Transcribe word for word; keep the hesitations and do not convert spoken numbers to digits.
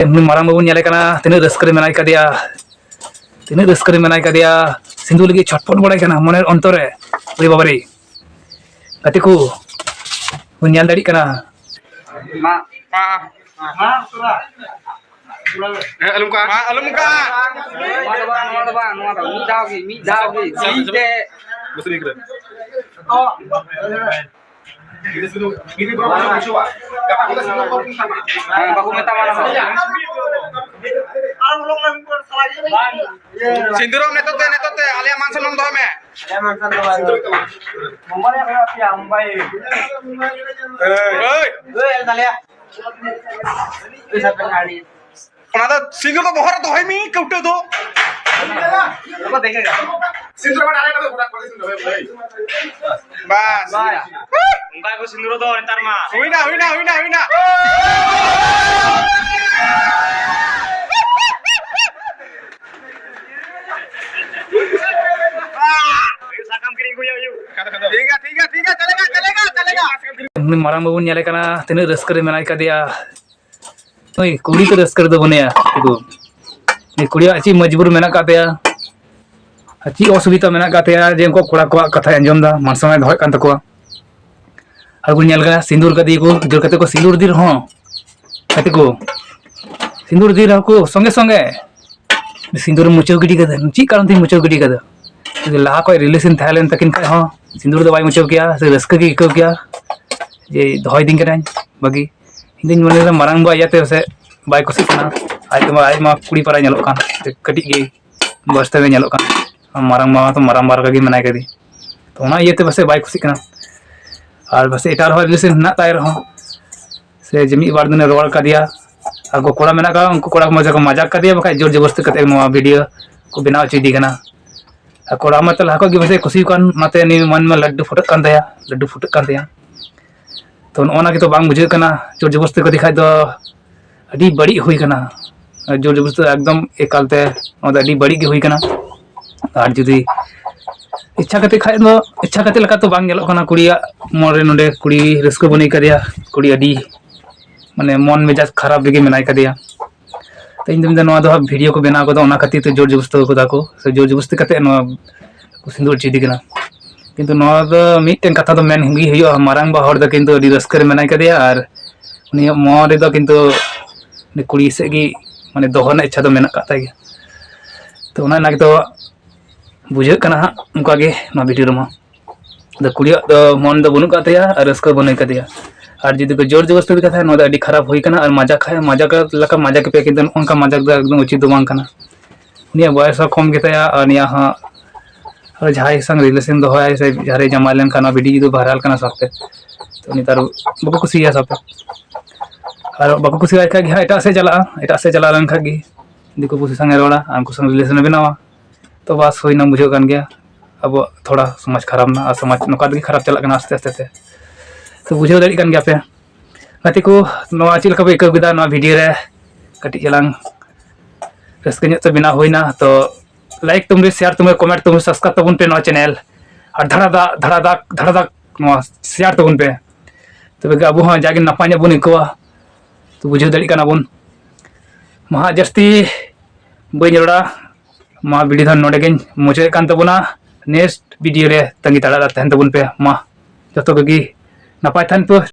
ᱩᱱᱤ ᱢᱟᱨᱟᱝ ᱵᱟᱹᱵᱩ ᱧᱮᱞᱮ ᱠᱟᱱᱟ, ᱛᱤᱱᱟᱹᱜ ᱨᱟᱹᱥᱠᱟᱹ ᱨᱮ ᱢᱮᱱᱟᱭ ᱠᱟᱫᱮᱭᱟ, ᱛᱤᱱᱟᱹᱜ ᱨᱟᱹᱥᱠᱟᱹ ᱨᱮ ᱢᱮᱱᱟᱭ ᱠᱟᱫᱮᱭᱟ᱾ ᱥᱤᱸᱫᱩᱨ ᱞᱟᱹᱜᱤᱫ ᱪᱷᱚᱴᱯᱚᱴ ᱵᱟᱲᱟᱭ ᱠᱟᱱᱟ ᱢᱚᱱᱮᱨ ᱚᱱᱛᱚᱨ ᱨᱮ᱾ ᱳᱭ ᱵᱟᱵᱟᱨᱮ, ᱜᱟᱛᱮ ᱠᱚ, ᱵᱚᱱ ᱧᱮᱞ ᱫᱟᱲᱮᱭᱟᱜ ᱠᱟᱱᱟ᱾ ᱢᱟ᱾ ᱦᱮᱸ, ᱟᱞᱚᱢ ᱠᱟ, ᱢᱟ, ᱟᱞᱚᱢ ᱠᱟ᱾ ᱱᱚᱣᱟ ᱫᱚ ᱵᱟᱝ, ᱱᱚᱣᱟ ᱫᱚ ᱵᱟᱝ, ᱱᱚᱣᱟ ᱫᱚ ᱢᱤᱫ ᱫᱷᱟᱣ ᱜᱮ, ᱢᱤᱫ ᱫᱷᱟᱣ ᱜᱮ, ᱛᱤ ᱛᱮ᱾ ᱦᱮᱸ, ᱵᱟᱠᱚ ᱢᱮᱛᱟᱢᱟ ᱚᱱᱟ ᱫᱚ᱾ ᱥᱤᱸᱫᱩᱨᱚᱢ ᱱᱤᱛᱚᱜ ᱛᱮ, ᱱᱤᱛᱚᱜ ᱛᱮ ᱟᱞᱮᱭᱟᱜ ᱢᱟᱱ ᱥᱚᱱᱢᱟᱱ ᱫᱚᱦᱚᱭ ᱢᱮ᱾ ᱮᱭ᱾ ᱚᱱᱟ ᱫᱚ ᱥᱤᱸᱫᱩᱨ ᱫᱚ ᱵᱚᱦᱚᱜ ᱨᱮ ᱫᱚᱦᱚᱭ ᱢᱮ, ᱠᱟᱹᱣᱴᱟᱹ ᱫᱚ᱾ ᱵᱟᱥ᱾ ᱚᱱᱠᱟ ᱜᱮᱠᱚ ᱥᱤᱸᱫᱩᱨ ᱫᱚ ᱱᱮᱛᱟᱨ ᱢᱟ᱾ ᱦᱩᱭᱱᱟ, ᱦᱩᱭᱱᱟ, ᱦᱩᱭᱱᱟ, ᱦᱩᱭᱱᱟ᱾ ᱥᱟᱠᱟᱢ ᱠᱤᱨᱤᱧ ᱟᱹᱜᱩᱭᱟ ᱦᱩᱭᱩᱜ᱾ ᱴᱷᱤᱠ ᱜᱮᱭᱟ, ᱴᱷᱤᱠ ᱜᱮᱭᱟ, ᱴᱷᱤᱠ ᱜᱮᱭᱟ, ᱪᱟᱞᱮᱜᱟ, ᱪᱟᱞᱮᱜᱟ, ᱪᱟᱞᱮᱜᱟ᱾ ᱩᱱᱤ ᱢᱟᱨᱟᱝ ᱵᱟᱹᱵᱩ ᱧᱮᱞᱮ ᱠᱟᱱᱟ, ᱛᱤᱱᱟᱹᱜ ᱨᱟᱹᱥᱠᱟᱹ ᱨᱮ ᱢᱮᱱᱟᱭ ᱠᱟᱫᱮᱭᱟ᱾ ᱳᱭ, ᱠᱩᱲᱤ ᱛᱚ ᱨᱟᱹᱥᱠᱟᱹ ᱨᱮᱫᱚ ᱵᱟᱹᱱᱩᱭᱟ᱾ ᱩᱱᱤ ᱠᱩᱲᱤᱭᱟᱜ ᱪᱮᱫ ᱢᱚᱡᱽᱵᱩᱨ ᱢᱮᱱᱟᱜ ᱠᱟᱜ ᱛᱟᱭᱟ, ᱟᱨ ᱪᱮᱫ ᱚᱥᱩᱵᱤᱫᱟ ᱢᱮᱱᱟᱜ ᱠᱟᱜ ᱛᱟᱭᱟ ᱡᱮ ᱩᱱᱠᱩ ᱠᱚᱲᱟ ᱠᱚᱣᱟᱜ ᱠᱟᱛᱷᱟᱭ ᱟᱸᱡᱚᱢ ᱫᱟ, ᱢᱟᱱ ᱥᱚᱱᱢᱟᱱ ᱫᱚᱦᱚᱭᱮᱫ ᱠᱟᱱ ᱛᱟᱠᱚᱣᱟ᱾ ᱟᱨ ᱠᱚ ᱧᱮᱞ ᱠᱟᱱᱟ, ᱥᱤᱸᱫᱩᱨ ᱠᱟᱫᱮᱭᱟᱠᱚ, ᱡᱳᱨ ᱠᱟᱛᱮ ᱠᱚ ᱥᱤᱸᱫᱩᱨ ᱫᱤ ᱨᱮᱦᱚᱸ, ᱜᱟᱛᱮ ᱠᱚ, ᱥᱤᱸᱫᱩᱨ ᱫᱤ ᱨᱮᱦᱚᱸ ᱠᱚ ᱥᱚᱸᱜᱮ ᱥᱚᱸᱜᱮ ᱥᱤᱸᱫᱩᱨ ᱢᱩᱪᱷᱟᱹᱣ ᱜᱤᱰᱤ ᱠᱟᱫᱟ᱾ ᱪᱮᱫ ᱠᱟᱨᱚᱱ ᱛᱮᱧ ᱢᱩᱪᱷᱟᱹᱣ ᱜᱤᱰᱤ ᱠᱟᱫᱟ? ᱡᱩᱫᱤ ᱞᱟᱦᱟ ᱠᱷᱚᱡ relation ᱛᱟᱦᱮᱸ ᱞᱮᱱ ᱛᱟᱹᱠᱤᱱ ᱠᱷᱟᱡ ᱦᱚᱸ, ᱥᱤᱸᱫᱩᱨ ᱫᱚ ᱵᱟᱭ ᱢᱩᱪᱷᱟᱹᱣ ᱠᱮᱭᱟ, ᱥᱮ ᱨᱟᱹᱥᱠᱟᱹ ᱜᱮ ᱟᱹᱭᱠᱟᱹᱣ ᱠᱮᱭᱟ ᱡᱮ ᱫᱚᱦᱚᱭ ᱫᱤᱧ ᱠᱟᱱᱟᱭ ᱵᱟᱹᱜᱤ᱾ ᱤᱧ ᱫᱩᱧ ᱢᱚᱱᱮᱭᱮᱫᱟ ᱢᱟᱨᱟᱝ ᱵᱟ ᱤᱭᱟᱹᱛᱮ ᱯᱟᱥᱮᱡ ᱵᱟᱭ ᱠᱩᱥᱤᱜ ᱠᱟᱱᱟ᱾ ᱟᱡ ᱛᱮᱢᱟ, ᱟᱡ ᱢᱟ ᱠᱩᱲᱤ ᱯᱟᱨᱟᱭ ᱧᱮᱞᱚᱜ ᱠᱟᱱ, ᱠᱟᱹᱴᱤᱡ ᱜᱮ ᱵᱚᱭᱮᱥ ᱛᱮᱜᱮ ᱧᱮᱞᱚᱜ ᱠᱟᱱ᱾ ᱢᱟᱨᱟᱝ ᱵᱟ ᱢᱟᱛᱚ ᱢᱟᱨᱟᱝ ᱵᱟ ᱞᱮᱠᱟ ᱜᱮ ᱢᱮᱱᱟᱭ ᱠᱟᱫᱮ᱾ ᱛᱚ, ᱚᱱᱟ ᱤᱭᱟᱹᱛᱮ ᱯᱟᱥᱮᱡ ᱵᱟᱭ ᱠᱩᱥᱤᱜ ᱠᱟᱱᱟ᱾ ᱟᱨ ᱯᱟᱥᱮᱡ ᱮᱴᱟᱜ ᱨᱮᱦᱚᱸ relation ᱦᱮᱱᱟᱜ ᱛᱟᱭ ᱨᱮᱦᱚᱸ, ᱥᱮ ᱡᱮ ᱢᱤᱫ ᱵᱟᱨ ᱫᱤᱱᱮ ᱨᱚᱲ ᱠᱟᱫᱮᱭᱟ, ᱟᱨ ᱠᱚ ᱠᱚᱲᱟ ᱢᱮᱱᱟᱜ ᱠᱚᱣᱟ, ᱩᱱᱠᱩ ᱠᱚᱲᱟ ᱠᱚ ᱢᱚᱡᱟ ᱠᱚ ᱢᱟᱡᱟᱠ ᱠᱟᱫᱮᱭᱟ, ᱵᱟᱠᱷᱟᱡ ᱡᱳᱨ ᱡᱚᱵᱚᱥᱛᱤ ᱠᱟᱛᱮ ᱱᱚᱣᱟ video ᱠᱚ ᱵᱮᱱᱟᱣ ᱦᱚᱪᱚᱭᱮᱫᱮ ᱠᱟᱱᱟ᱾ ᱟᱨ ᱠᱚᱲᱟ ᱢᱟ ᱛᱚ ᱞᱟᱦᱟ ᱠᱷᱚᱡ ᱜᱮ ᱯᱟᱥᱮᱡ ᱠᱩᱥᱤ ᱠᱟᱱ, ᱚᱱᱟᱛᱮ ᱩᱱᱤ ᱢᱚᱱ ᱢᱟ ᱞᱟᱹᱰᱩ ᱯᱷᱩᱴᱟᱹᱜ ᱠᱟᱱ ᱛᱟᱭᱟ, ᱞᱟᱹᱰᱩ ᱯᱷᱩᱴᱟᱹᱜ ᱠᱟᱱ ᱛᱟᱭᱟ᱾ ᱛᱚ, ᱱᱚᱜᱼᱚ ᱱᱟ ᱜᱮᱛᱚ ᱵᱟᱝ ᱵᱩᱡᱷᱟᱹᱜ ᱠᱟᱱᱟ, ᱡᱳᱨ ᱡᱚᱵᱚᱥᱛᱤ ᱠᱟᱛᱮ ᱠᱷᱟᱡ ᱫᱚ ᱟᱹᱰᱤ ᱵᱟᱹᱲᱤᱡ ᱦᱩᱭ ᱠᱟᱱᱟ᱾ ᱡᱳᱨ ᱡᱚᱵᱚᱥᱛᱤ ᱮᱠᱫᱚᱢ ᱮᱠᱟᱞ ᱛᱮ ᱱᱚᱣᱟ ᱫᱚ ᱟᱹᱰᱤ ᱵᱟᱹᱲᱤᱡ ᱜᱮ ᱦᱩᱭ ᱠᱟᱱᱟ᱾ ᱟᱨ ᱡᱩᱫᱤ ᱤᱪᱪᱷᱟ ᱠᱟᱛᱮ ᱠᱷᱟᱡ ᱫᱚ, ᱤᱪᱪᱷᱟ ᱠᱟᱛᱮ ᱞᱮᱠᱟ ᱛᱚ ᱵᱟᱝ ᱧᱮᱞᱚᱜ ᱠᱟᱱᱟ, ᱠᱩᱲᱤᱭᱟᱜ ᱢᱚᱱ ᱨᱮ ᱱᱚᱰᱮ ᱠᱩᱲᱤ ᱨᱟᱹᱥᱠᱟᱹ ᱵᱟᱹᱱᱩᱭ ᱠᱟᱫᱮᱭᱟ, ᱠᱩᱲᱤ ᱟᱹᱰᱤ ᱢᱟᱱᱮ ᱢᱚᱱ ᱢᱮᱡᱟᱡ ᱠᱷᱟᱨᱟᱯ ᱨᱮᱜᱮ ᱢᱮᱱᱟᱭ ᱠᱟᱫᱮᱭᱟ᱾ ᱤᱧ ᱫᱚ ᱢᱮᱱᱫᱟ ᱱᱚᱣᱟ ᱫᱚ ᱦᱟᱸᱜ ᱵᱷᱤᱰᱤᱭᱳ ᱠᱚ ᱵᱮᱱᱟᱣ ᱠᱟᱫᱟ, ᱚᱱᱟ ᱠᱷᱟᱹᱛᱤᱨ ᱛᱮ ᱡᱳᱨ ᱡᱚᱵᱚᱥᱛᱤ ᱠᱟᱫᱟ ᱠᱚ, ᱥᱮ ᱡᱳᱨ ᱡᱚᱵᱚᱥᱛᱤ ᱠᱟᱛᱮ ᱱᱚᱣᱟ ᱠᱚ ᱥᱤᱸᱫᱩᱨ ᱦᱚᱪᱚᱭᱮᱫᱮ ᱠᱟᱱᱟ᱾ ᱠᱤᱱᱛᱩ ᱱᱚᱣᱟ ᱫᱚ ᱢᱤᱫᱴᱮᱱ ᱠᱟᱛᱷᱟ ᱫᱚ ᱢᱮᱱ ᱜᱮ ᱦᱩᱭᱩᱜᱼᱟ, ᱢᱟᱨᱟᱝᱵᱟ ᱦᱚᱲ ᱫᱚ ᱠᱤᱱᱛᱩ ᱟᱹᱰᱤ ᱨᱟᱹᱥᱠᱟᱹ ᱨᱮ ᱢᱮᱱᱟᱭ ᱠᱟᱫᱮᱭᱟ, ᱟᱨ ᱩᱱᱤᱭᱟᱜ ᱢᱚᱱ ᱨᱮᱫᱚ ᱠᱤᱱᱛᱩ ᱩᱱᱤ ᱠᱩᱲᱤ ᱥᱮᱫ ᱜᱮ ᱢᱟᱱᱮ ᱫᱚᱦᱚ ᱨᱮᱱᱟᱜ ᱤᱪᱪᱷᱟ ᱫᱚ ᱢᱮᱱᱟᱜ ᱟᱠᱟᱫ ᱛᱟᱭ ᱜᱮᱭᱟ᱾ ᱛᱚ ᱚᱱᱟ ᱚᱱᱟ ᱜᱮᱛᱚ ᱵᱩᱡᱷᱟᱹᱜ ᱠᱟᱱᱟ ᱦᱟᱸᱜ ᱚᱱᱠᱟ ᱜᱮ ᱱᱚᱣᱟ ᱵᱷᱤᱰᱤᱭᱳ ᱨᱮᱢᱟ᱾ ᱟᱫᱚ ᱠᱩᱲᱤᱭᱟᱜ ᱫᱚ ᱢᱚᱱ ᱫᱚ ᱵᱟᱹᱱᱩᱜ ᱟᱠᱟᱫ ᱛᱟᱭᱟ ᱟᱨ ᱨᱟᱹᱥᱠᱟᱹ ᱵᱟᱹᱱᱩᱜ ᱠᱟᱫᱮᱭᱟ᱾ ᱟᱨ ᱡᱩᱫᱤ ᱠᱚ ᱡᱳᱨ ᱡᱚᱵᱚᱥᱛᱤ ᱠᱟᱛᱷᱟ, ᱱᱚᱣᱟ ᱫᱚ ᱟᱹᱰᱤ ᱠᱷᱟᱨᱟᱯ ᱦᱩᱭ ᱠᱟᱱᱟ᱾ ᱟᱨ ᱢᱟᱡᱟᱠ ᱠᱷᱟᱡ ᱢᱟᱡᱟᱠ ᱞᱮᱠᱟ ᱢᱟᱡᱟᱠ ᱯᱮ, ᱠᱤᱱᱛᱩ ᱚᱱᱠᱟ ᱢᱟᱡᱟᱠ ᱫᱚ ᱮᱠᱫᱚᱢ ᱩᱪᱤᱛ ᱫᱚ ᱵᱟᱝ ᱠᱟᱱᱟ᱾ ᱩᱱᱤᱭᱟᱜ ᱵᱚᱭᱮᱥ ᱦᱚᱸ ᱠᱚᱢ ᱜᱮᱛᱟᱭᱟ, ᱟᱨ ᱩᱱᱤᱭᱟᱜ ᱦᱚᱸ ᱟᱨ ᱡᱟᱦᱟᱸᱭ ᱥᱟᱝ ᱨᱤᱞᱮᱥᱚᱱ ᱫᱚᱦᱚᱭᱟᱭ ᱥᱮ ᱡᱟᱦᱟᱸᱨᱮ ᱡᱟᱶᱟᱭ ᱞᱮᱱᱠᱷᱟᱱ ᱱᱚᱣᱟ ᱵᱷᱤᱰᱤᱭᱳ ᱡᱩᱫᱤ ᱵᱷᱟᱭᱨᱟᱞ ᱠᱟᱱᱟ ᱥᱟᱵ ᱯᱮ, ᱛᱚ ᱩᱱᱤ ᱛᱟᱨ ᱵᱟᱠᱚ ᱠᱩᱥᱤᱭᱟᱭᱟ ᱥᱟᱵ ᱯᱮ᱾ ᱟᱨ ᱵᱟᱠᱚ ᱠᱩᱥᱤᱭᱟᱭ ᱠᱷᱟᱡ ᱜᱮ ᱦᱟᱸᱜ ᱮᱴᱟᱜ ᱥᱮᱫ ᱪᱟᱞᱟᱜᱼᱟ, ᱮᱴᱟᱜ ᱥᱮᱫ ᱪᱟᱞᱟᱣ ᱞᱮᱱᱠᱷᱟᱡ ᱜᱮ ᱫᱤᱠᱩ ᱯᱩᱥᱤ ᱥᱟᱝ ᱮ ᱨᱚᱲᱟ, ᱟᱨ ᱩᱱᱠᱩ ᱥᱟᱝ ᱨᱤᱞᱮᱥᱚᱱ ᱮ ᱵᱮᱱᱟᱣᱟ᱾ ᱛᱚ ᱵᱟᱥ ᱦᱩᱭᱱᱟ, ᱵᱩᱡᱷᱟᱹᱜ ᱠᱟᱱ ᱜᱮᱭᱟ ᱟᱵᱚᱣᱟᱜ ᱛᱷᱚᱲᱟ ᱥᱚᱢᱟᱡᱽ ᱠᱷᱟᱨᱟᱯ ᱱᱟ, ᱟᱨ ᱥᱚᱢᱟᱡᱽ ᱱᱚᱝᱠᱟ ᱛᱮᱜᱮ ᱠᱷᱟᱨᱟᱯ ᱪᱟᱞᱟᱜ ᱠᱟᱱᱟ ᱟᱥᱛᱮ ᱟᱥᱛᱮ ᱛᱮ᱾ ᱛᱚ ᱵᱩᱡᱷᱟᱹᱣ ᱫᱟᱲᱮᱭᱟᱜ ᱠᱟᱱ ᱜᱮᱭᱟ ᱯᱮ ᱜᱟᱛᱮ ᱠᱚ, ᱱᱚᱣᱟ ᱪᱮᱫ ᱞᱮᱠᱟ ᱯᱮ ᱟᱹᱭᱠᱟᱹᱣ ᱠᱮᱫᱟ ᱱᱚᱣᱟ ᱵᱷᱤᱰᱤᱭᱳ ᱨᱮ? ᱠᱟᱹᱴᱤᱡ ᱪᱟᱞᱟᱝ ᱨᱟᱹᱥᱠᱟᱹ ᱧᱚᱜ ᱛᱮ ᱵᱮᱱᱟᱣ ᱦᱩᱭᱱᱟ᱾ ᱛᱚ ᱞᱟᱭᱤᱠ ᱛᱟᱵᱚᱱ ᱯᱮ, ᱥᱮᱭᱟᱨ ᱛᱟᱵᱚᱱ ᱯᱮ, ᱠᱚᱢᱮᱱᱴ ᱛᱟᱵᱚᱱ ᱯᱮ, ᱥᱟᱵᱥᱠᱨᱟᱭᱤᱵ ᱛᱟᱵᱚᱱ ᱯᱮ ᱱᱚᱣᱟ ᱪᱮᱱᱮᱞ, ᱟᱨ ᱫᱷᱟᱲᱟ ᱫᱷᱟᱲᱟ ᱫᱷᱟᱲᱟ ᱫᱷᱟᱠ ᱱᱚᱣᱟ ᱥᱮᱭᱟᱨ ᱛᱟᱵᱚᱱ ᱯᱮ᱾ ᱛᱚᱵᱮ ᱜᱮ ᱟᱵᱚ ᱦᱚᱸ ᱡᱟᱜᱮ ᱱᱟᱯᱟᱭ ᱧᱚᱜ ᱵᱚᱱ ᱟᱹᱭᱠᱟᱹᱣᱟ᱾ ᱛᱚ ᱵᱩᱡᱷᱟᱹᱣ ᱫᱟᱲᱮᱭᱟᱜ ᱠᱟᱱᱟ ᱵᱚᱱ᱾ ᱢᱟ ᱦᱟᱸᱜ ᱡᱟᱹᱥᱛᱤ ᱵᱟᱹᱧ ᱨᱚᱲᱟ, ᱢᱟ ᱵᱷᱤᱰᱤᱭᱳ ᱫᱚ ᱱᱚᱰᱮ ᱜᱮᱧ ᱢᱩᱪᱟᱹᱫᱮᱫ ᱠᱟᱱ ᱛᱟᱵᱚᱱᱟ᱾ ᱱᱮᱠᱥᱴ ᱵᱷᱤᱰᱤᱭᱳ ᱨᱮ ᱛᱟᱺᱜᱤ ᱛᱟᱲᱟᱜ ᱨᱮ ᱛᱟᱦᱮᱱ ᱛᱟᱵᱚᱱ ᱯᱮ᱾ ᱢᱟ ᱡᱚᱛᱚ ᱠᱚᱜᱮ ᱱᱟᱯᱟᱭ ᱛᱟᱦᱮᱱ ᱯᱮ,